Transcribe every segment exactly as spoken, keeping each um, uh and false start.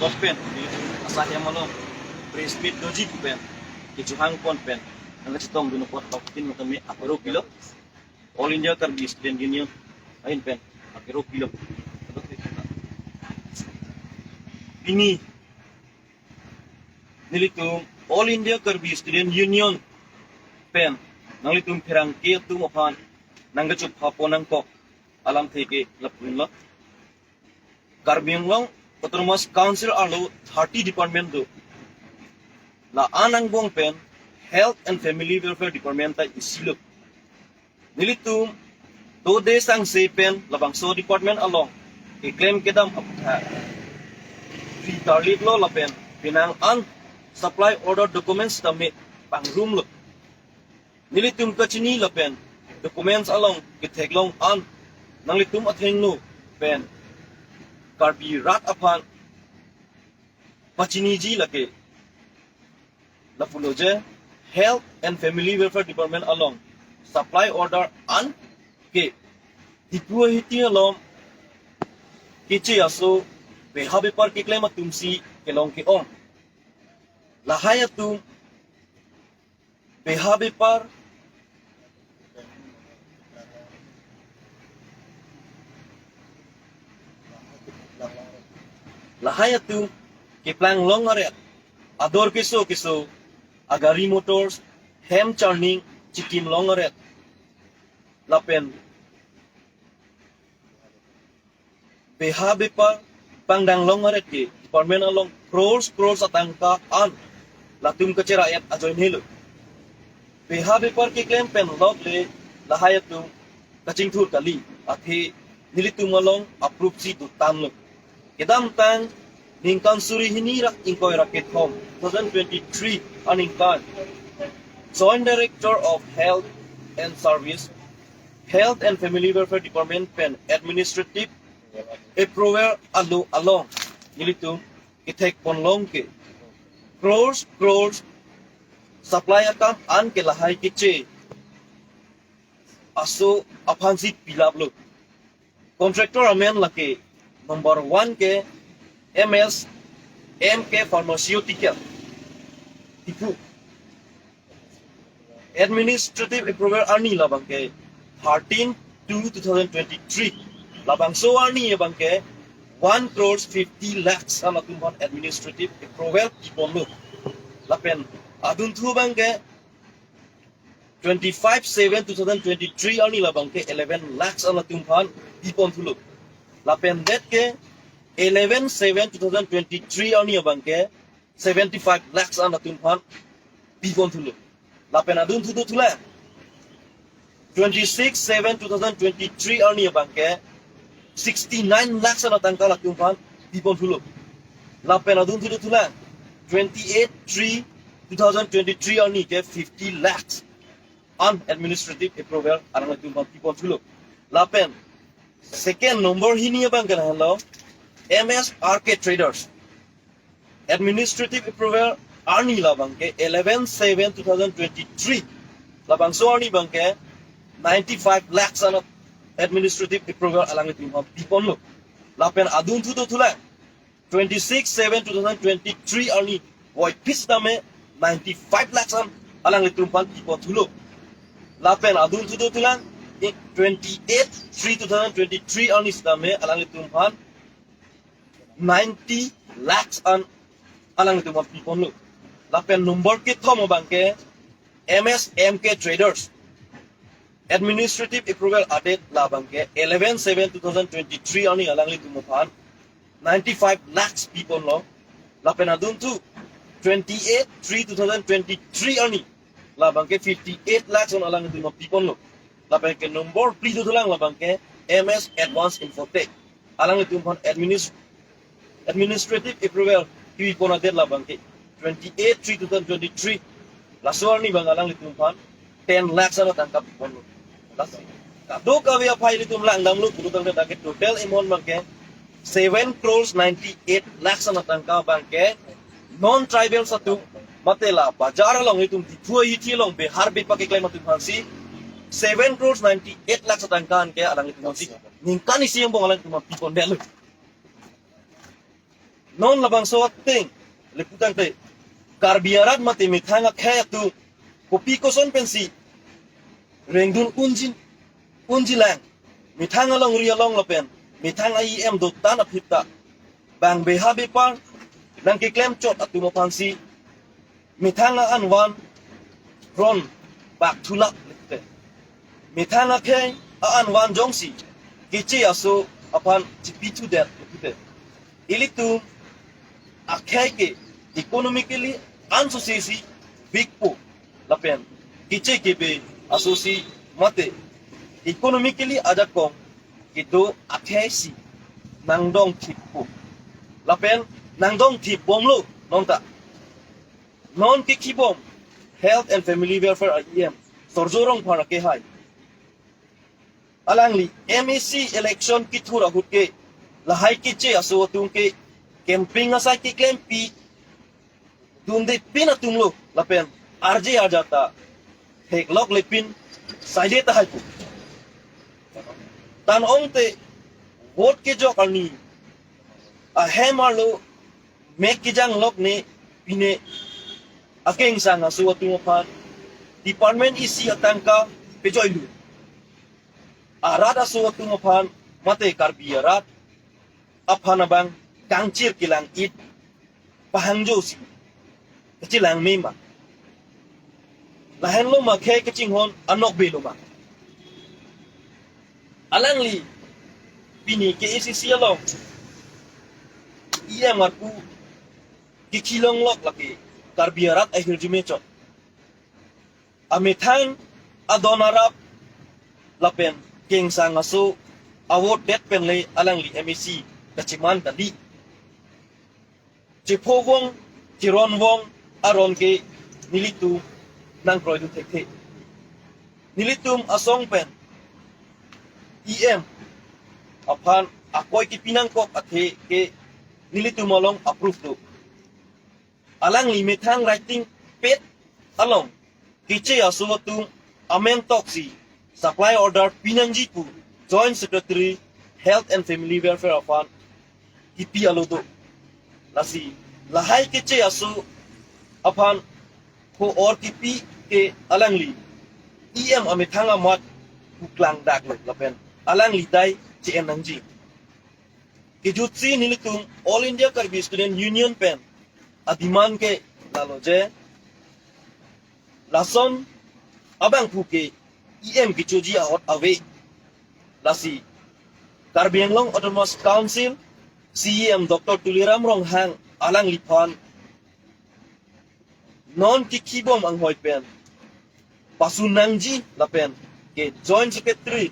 Pen, asai hem along press meet doji pen, kechohang pon pen, nangkachetongdun apot tokin matame aparo pilo. All India Karbi Student Union ahin pen aparo pilo. Pini nelitum All India Karbi Student Union pen nanglitum pherangke atum aphan nangkachupha pon nangkok alamthe ke lapu-an lo. Karbi Anglong Autonomous Council arlo thirty department do. La-an angbong pen Health and Family Welfare Department ta isi lo. Nelitum tode sangse pen labangso department along keklem kedam aputhak ri tarlip lo lapen penang an supply order documents tame pangrum lo. Nelitum kachini lapen documents along ketheklong an nanglitum athengno pen Karbi rat aphan pachiniji lake lapulo je Health and Family Welfare Department along supply order an ke Diphu ahiti along keche aso beha bepar keklem atumsi kelong ke-ong. Lahai atum beha bepar lahai atum keplang long aret, ador keso keso, agari motors, hem churning chikim long aret lapen beha bepar pangdang long aret ke department along crores crores atangka an latum kachera-et ajoine lo. Beha bepar keklem pen lotle lahai atum kachingthur kali, athe nelitum along approve si dotang lo. Kedamtang ningkan suri hini ra ingkoi ra kethom, two thousand twenty-three aningkan, Joint Director of Health and Service, Health and Family Welfare Department pen administrative approval alo along nelitum kethek pon long ke crores crores supply akam an ke lahai keche aso aphansi pilap lo. Contractor amen lake number one ke M S M K Pharmaceutical, Diphu. Administrative approval arni labang ke thirteen two two thousand twenty-three. Labangso arni abang ke one crore fifty lakhs an latum aphan administrative approval pipon lo. Lapen adunthu abang ke twenty-five seven two thousand twenty-three arni labang ke eleven lakhs an latum aphan pipon thulo. Lapen det ke eleven seven two thousand twenty-three arni abang ke seventy-five lakhs an latum aphan pipon thulo. Lapen adunthu do thulang twenty-six seven two thousand twenty-three arni abang ke sixty-nine lakhs an atangka latum aphan pipon thulo. Lapen adunthu do thulang twenty-eight three two thousand twenty-three arni ke fifty lakhs an administrative approval alangtum aphan pipon thulo. Lapen second number hini abang ke lahenlo M S R K Traders. Administrative approval arni labang ke eleven seven two thousand twenty-three. Labangso arni abang ke ninety-five lakhs an administrative approval alangtum aphan pipon lo. Lapen adunthu do thulang twenty-six seven two thousand twenty-three arni voiphit tame ninety-five lakhs an alangtum aphan pipon thulo. Lapen adunthu do thulang twenty-eight three two thousand twenty-three arni tame alangtum aphan ninety lakhs an alangtum aphan pipon lo. Lapen number kethom abang ke M S M K Traders. Administrative approval adet labang ke eleven seven two thousand twenty-three arni alanglitum aphan ninety-five lakhs pipon lo. Lapen adunthu twenty-eight three two thousand twenty-three arni labang ke fifty-eight lakhs an alanglitum aphan pipon lo. Lapen ke number phli do thulang labang ke M S Advance Infotech. Alanglitum aphan administ- administrative approval pipon adet labang ke twenty-eight three two thousand twenty-three. Laso arni abang alanglitum aphan ten lakhs an atangka pipon lo. Laso kadokave aphai ilitum langdamlo pulo tangte dak ke total amount abang ke seven crores ninety-eight lakhs an atangka abang ke non tribals atum mate la bajar along itum Diphu ahithi along behar bepar keklem atum aphansi seven crores ninety-eight lakhs atangka an ke alanglitum aphansi ningkan isi angbong alanglitum aphan pipon detlo. Non labangso ateng le putangte Karbi arat mate methang akhei atum kopi koson pensi rengdun unjin unjilang, methang alongri along lapen methang a-E M dotan aphi ta bang beha bepar nangkeklem chot atum aphansi methang a-anvan ron bak thulak lekte. Methang akhei a-anvan jongsi keche aso aphan chipithudet lekte, ilitum akhei ke economically ansose si weak po lapen keche kebe asosi mate economically ajakong kedo akhei si nangdong thip po lapen nangdong thip bomlo nonta. Non kekhibom Health and Family Welfare a-E M Surjya Rongphar akehai, alangli M A C election kethur ahut ke lahai keche aso atum ke campaign asai keklempi dunde pin atumlo lapen arje arja ta theklok lepin saide tahai pu. Tan ongte vote kejok arni ahem arlo mek kejanglok ne pine akengsang aso atum aphan department isi atangka pejoilu. Arat aso atum aphan mate Karbi arat aphan abang kangchir kelang-it pahangjo si kachelang mema. Lahenlo ma khei kachinghon anokbe lo ma. Alangli pini K A C C along E M arpu kekhilonglok lake Karbi arat ahirjume chot. Amethang adon arap lapen kengsang aso a-vote det pen le alangli M A C kacheman kali. Chephovong, cheronvong aron ke nelitum nangkroidun thekthe. Nelitum asong pen E M aphan akoi kepi nangkok athe ke nelitum along approve do. Alangli methang writing pad along keche aso atum amen toksi supply order pinangji pu Joint Secretary Health and Family Welfare aphan kipi alo do. Lasi lahai keche aso aphan ko-or kipi ke alangli E M amethang amat kuklang daklo lapen alangli dai che-en nangji. Kejutsi nelitum All India Karbi Student Union pen a-demand ke lalo je lason abangphu ke E M kechoji ahut ave. Lasi Karbi Anglong Autonomous Council C E M Doctor Tuliram Ronghang alangliphan non kekhibom anghoi pen pasun nangji lapen ke Joint Secretary,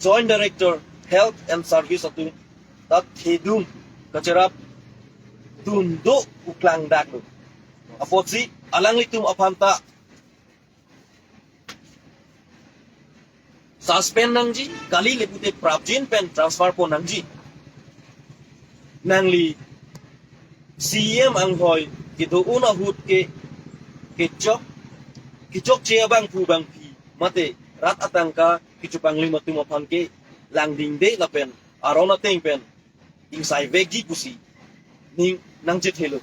Joint Director Health and Service atum ta thedung kacherap dun do uklang daklo. Apotsi alanglitum aphan ta suspend nangji, kali le pute prapjin pen transfer pon nangji. Nangli C E M anghoi kedo-un ahut ke kechok, kechokche abangphu bangphi mate rat atangka kechopanglim atum aphan ke langdingde lapen aron ateng pen ingsaivekji pusi ning nangchethelo.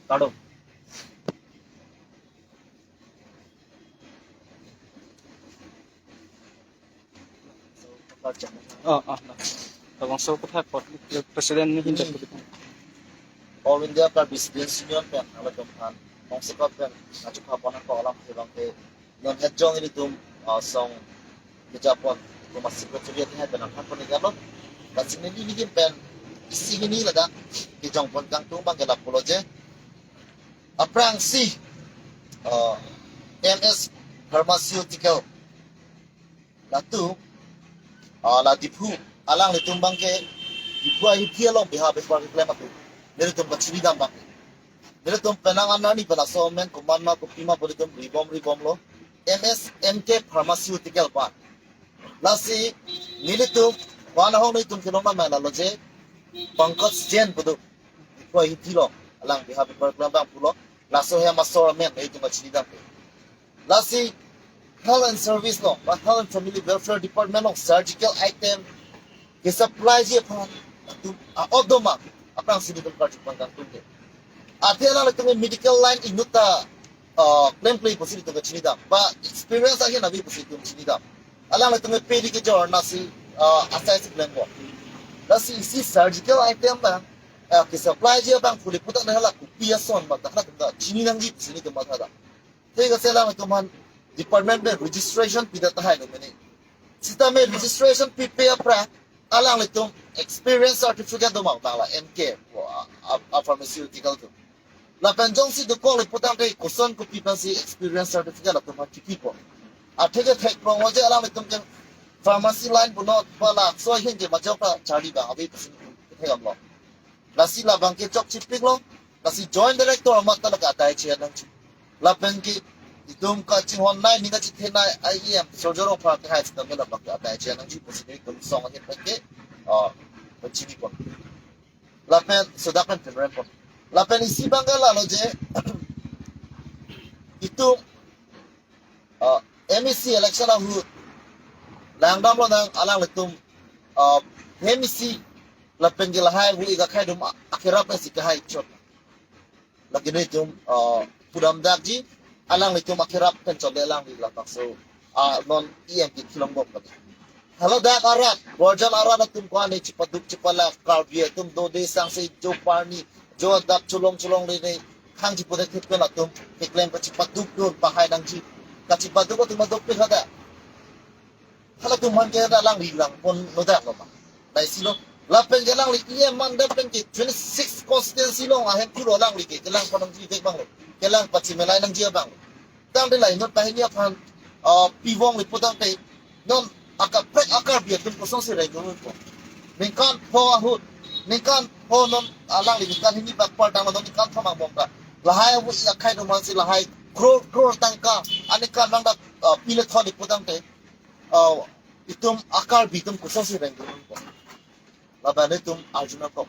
Kardom. Oh, oh, no. Labangso aphuthak pot President ni hinjak. All India Karbi Students Union pen abatum aphan mongsekot pen achuka pon ako alam ke bang ke non hejong ilitum, ah, song kejapon kuma secretary ati hai pen aphan pon ikalo. Lasi neli nigin pen isi hini ladak kejong pon kangtung bang ke lapulo je. Aphrangsi, ah, M S Pharmaceutical latum, ah, la Diphu, alanglitum bang ke Diphu ahithi along beha bepar keklem atum. Nelitum kachiri dam bang. Nelitum penang anani pala somen koman ma kopima politum ribom ribom lo. M S M K Pharmaceutical Park. Lasi nelitum wana hong nelitum kelong ma lalo je Pankaj Jain pu do. Diphu ahithi lo, alang beha bepar keklem abangphu lo. Laso hem asor amen nelitum kachiri dam. Lasi Health and Service along, ba Health and Family Welfare Department along surgical item kesupplyji aphan latum a-odoma Aphrangsi nelitum karju pon kangtung ke. Athe alanglitum medical line inut ta, uh, klemkle pusi nelitum kachinidam. Ba experience ahin ave pusi nelitum chinidam. Alanglitum pedi kejor nasi, uh, asai si klembom. Lasi isi surgical item abang, uh, ke supplyji abang pule puthot na hala kopi ason ba ta hala tum ta chini nangji pusi nelitum mathadam. Thik ase, alanglitum aphan department pen registration pidet tahai lo mene. Sitame registration pipe aphrang alanglitum experience certificate do ma tanglo M K, a, a, a pharmaceutical atum. Lapen jongsi dokok le putangte koson kopi pensi experience certificate latum aphan kipipo. Atheke thek prong oje alanglitum ke pharmacy line punon pala soi hin ke majok ta charli bang ave pusi thek amlo. Lasi labang ke chokchepiklo. Lasi joint director amat ta lake adai che nangji. Lapen ke itum kachinghon nai, ning kachethe nai, I E M Surjya Rongphar kehai sitame labang ke adai che nangji pusi nelitum song ahin pen ke, ah, pachini pon. Lapen sodak pen penrem pon. Lapen isi abang ke lalo je, itum, ah, M A C election ahut langdam lonang alanglitum, ah, M A C lapen ke lahai hu ik akhei atum a-, akerap pensi kehai chot. Lake nelitum, ah, pudam dakji, alanglitum akerap pen chot le alangli labangso, ah, non E M ke kelongbom kali. Hala dak arat, Borjan arat atum ko-an ne chepaduk chepalak, Karbi atum dode sangse jo parni, jo adap cholong cholongle ne, khang chepathek thek pen atum keklem kachepadukdun pahai nangji. Kachepaduk atum adokpik hadak. Halatum aphan ke hadak alangli langpon nodak lo ma. Laisi lo. Lapen ke alangli E M mandat pen ke twenty-six constituency along ahem kulo alangli ke kelang pon nangji vek abang lo. Kelang pachimelai nangji abang lo. Tangte la inut banghini aphan, ah, pivong le putangte non akaprek a-Karbi atum kosonsi rengdun po. Ningkan pho ahut, ningkan pho non alangli ningkan hini bak pal tang non ningkan thom angbong ta. Lahai hu ik akhei atum aphansi lahai crore crore tangka aningkan lang dak, ah, pile thon le putangte, ah, itum a-Karbi atum kosonsi rengdun po. Laban itum arjuna kok.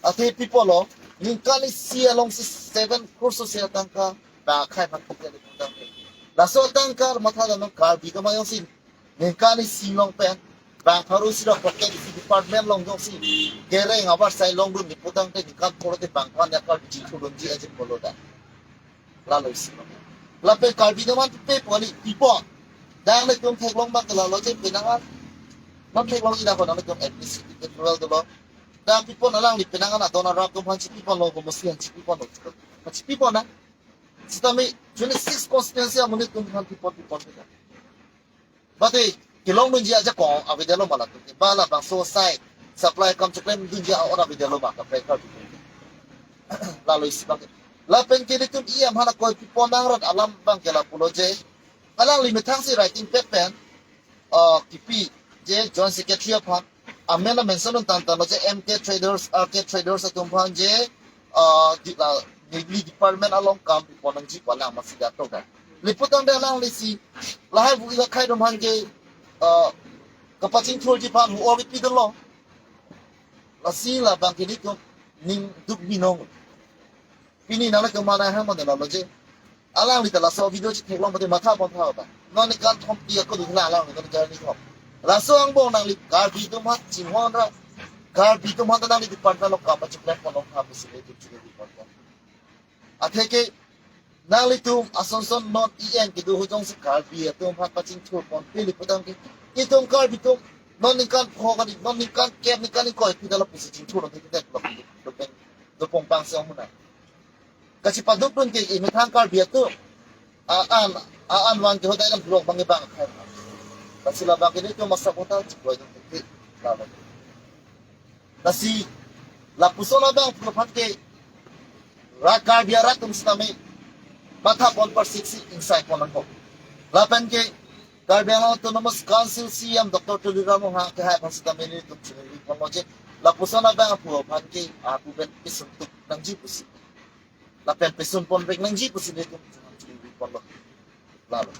Athe pi apotlo, ningkan isi alongsi seven crore sose atangka bang akhei aphan pi kali putangte. Laso atangka mathadam nang Karbi atum ajongsi ningkan isi along pen bang pharo isi rok pocket isi department along jongsi kereng avarsai longdun le putangte ningkan pharo te bang phan ya Karbi chingthurdunji ajin pulo dak. Lalo isi lo. Lapen Karbi atum aphan pipe pu kali, pipo. Dak nelitum theklong abang ke lalo je penang an. Non theklong ida ko nelitum administrative approval dolo. Dak pipo, alangli penang an adon arap atum aphan chepiponlo, komosi aphan chepiponlo. Chepipo na. Sitame twenty-six constituency amonit atum aphan pipon pipon pipon. Bate kelongdunji ajakong avedetlo ma latum ke. Ba labangso asai supply akam cheklemdunji a-order avedetlo ma kaprek Karbi atum ke. Lalo isi abang ke. Lapen ke nelitum E M aphan akoi pipon nang rat alam abang ke lapulo je, alangli methangsi writing pad pen, ah, kipi je Joint Secretary aphan amen a-mention un tangtanglo je M K Traders, R K Traders atum aphan je, ah, di, la, neli department along kam pipon nangji pu alam masi dak tok dak. Le putangte alanglisi lahai hu ik akhei atum aphan ke, ah, kapachingthurji aphan hu or pidunlo. Lasi labang ke nelitum ning duk binong. Pini nanglitum mane hang mane lalo je. Alangli ta laso video chetheklong mate matha pon tha ba. Non ningkan thom pi ako dun la alangli non journey thom. Laso angbong nangli Karbi atum aphan chinghon ra. Karbi atum aphan ta nangli department along kam pacheklem pon nong tha pusi nelitum chinghon pon. Atheke nanglitum ason son non E M kedo hu jongsi Karbi atum aphan pachingthur ponpe le putangte, itum Karbi atum non ningkan pho kali, non ningkan kep, ningkan ingkoi pi ta lapusi chingthur nangji ke dak lo. Dopeng, dopong pang song muna. Kachepadukdun ke imethang Karbi atum a-an, a-an vang ke hodai dam pulok abang ke bang akhei. Lasi labang ke nelitum masak kota chikroidun ke. Lalo. Lasi lapuson abang pu aphan ke rat Karbi arat atum sitame matha pon parsiksi ingsai pon nangkok. Lapen ke Karbi Anglong Autonomous Council C E M Doctor Tuliram Ronghang kehai aphan sitame nelitum chiningri ponlo je, lapuson abang pu aphan ke apu pen pesun tuk nangji pusi, lapen pesun ponvek nangji pusi nelitum chiningri ponlo. Lalo.